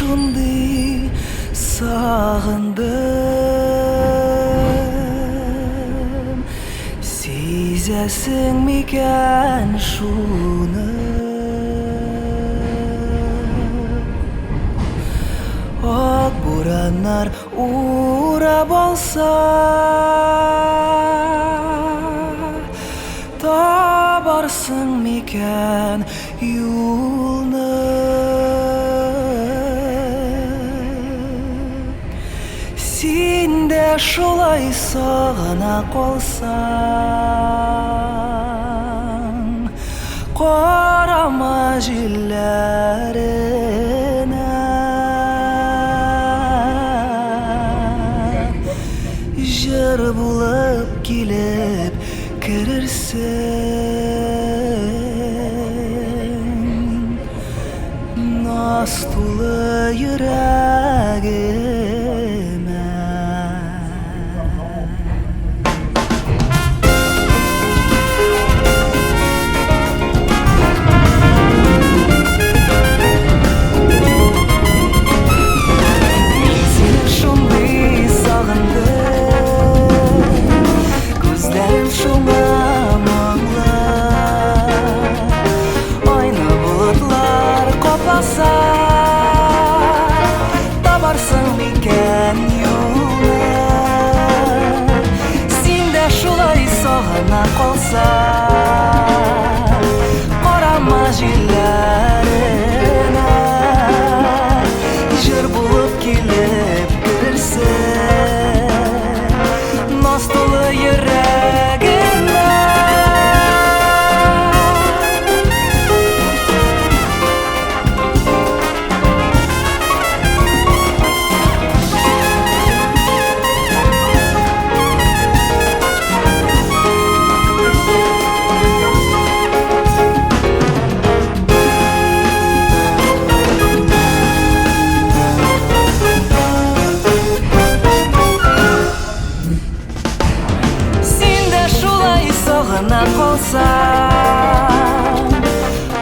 шундый сагындым. Сизәсең микән шуны? Ак бураннар урап алса, табарсың микән юлны? Син дә шулай сагына калсаң, карама җилләренә. Җыр булып килеп керерсең, наз тулы йөрәгемә. Мин сине шундый сагындым, күзләрем шуңа моңлы. Айны болытлар капласа, табарсың микән юлны? Син дә шулай сагына калсаң, карама җилләренә. Җыр булып килеп керерсең.